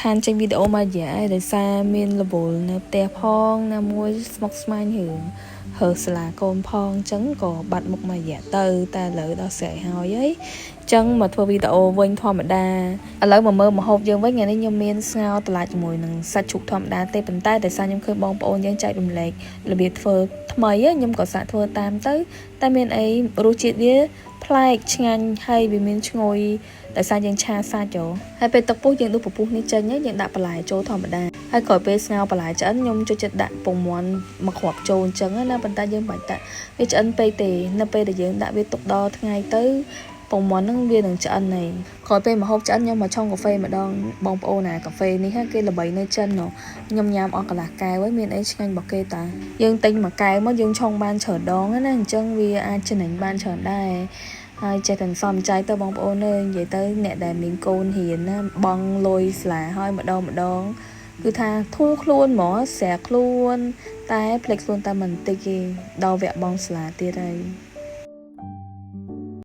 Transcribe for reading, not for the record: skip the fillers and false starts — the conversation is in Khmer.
ខានចេញវីដេអូមករយៈហើយដោយសារមានរវល់នៅផ្ទះផងណាមួយស្មុគស្មាញរឿងហើសាលាកូនផងអញ្ចឹងក៏បាត់មុខមករយៈទៅតែឥឡូវដល់ស្រែហើយហីអញ្ចឹងមកធ្វើវីដេអូវិញធម្មតាឥឡូវមកមើលម្ហូបយើងវិញថ្ងៃនេះខ្ញុំមានស្ងោរត្រឡាចជាមួយនឹងសាច់ជ្រូកធម្មតាទេប៉ុន្តែដោយសារខ្ញុំឃើញបងប្អូនយើងចែករំលែករបៀបធ្វើថ្មីខ្ញុំក៏សាកធ្វើតាមទៅតែមានអីរសជាតិវាប្លែកឆ្ងាញ់ហើយវាមានឈ្ងុយដោយសារយើងឆាសាច់ចូលហើយពេលទឹកពុះយើងដួសពពុះនេះចេញយើងដាក់បន្លែចូលធម្មតាហើយក្រោយពេលស្ងោរបន្លែឆ្អិនខ្ញុំចូលចិត្តដាក់ពងមាន់មួយគ្រាប់ចូលអញ្ចឹងណាប៉ុន្តែយើងមិនបាច់ដាក់វាឆ្អិនពេកទេនៅពេលដែលយើងដាក់វាទុកដល់ថ្ងៃទៅពងមាន់ហ្នឹងវានឹងឆ្អិនហើយក្រោយពេលម្ហូបឆ្អិនខ្ញុំមកឆុងកាហ្វេម្ដងបងប្អូនណាកាហ្វេនេះគេល្បីនៅចិនខ្ញុំញ៉ាំអស់កន្លះកែវហើយមានអីឆ្ងាញ់របស់គេតាយើងទិញមួយកែវមកយើងឆុងបានច្រើនដងណាអញ្ចឹងវាអាចចំណេញបានច្រើនដែរហើយចេះតែសំចៃទៅបងប្អូនអើយនិយាយទៅអ្នកដែលមានកូនរៀនណាបង់លុយសាលាហើយម្ដងម្ដងគឺថាធូរខ្លួនហ្មងស្រាខ្លួន តែភ្លេចខ្លួនតែមិនតិចទេដល់វគ្គបង់សាលាទៀតហើយ។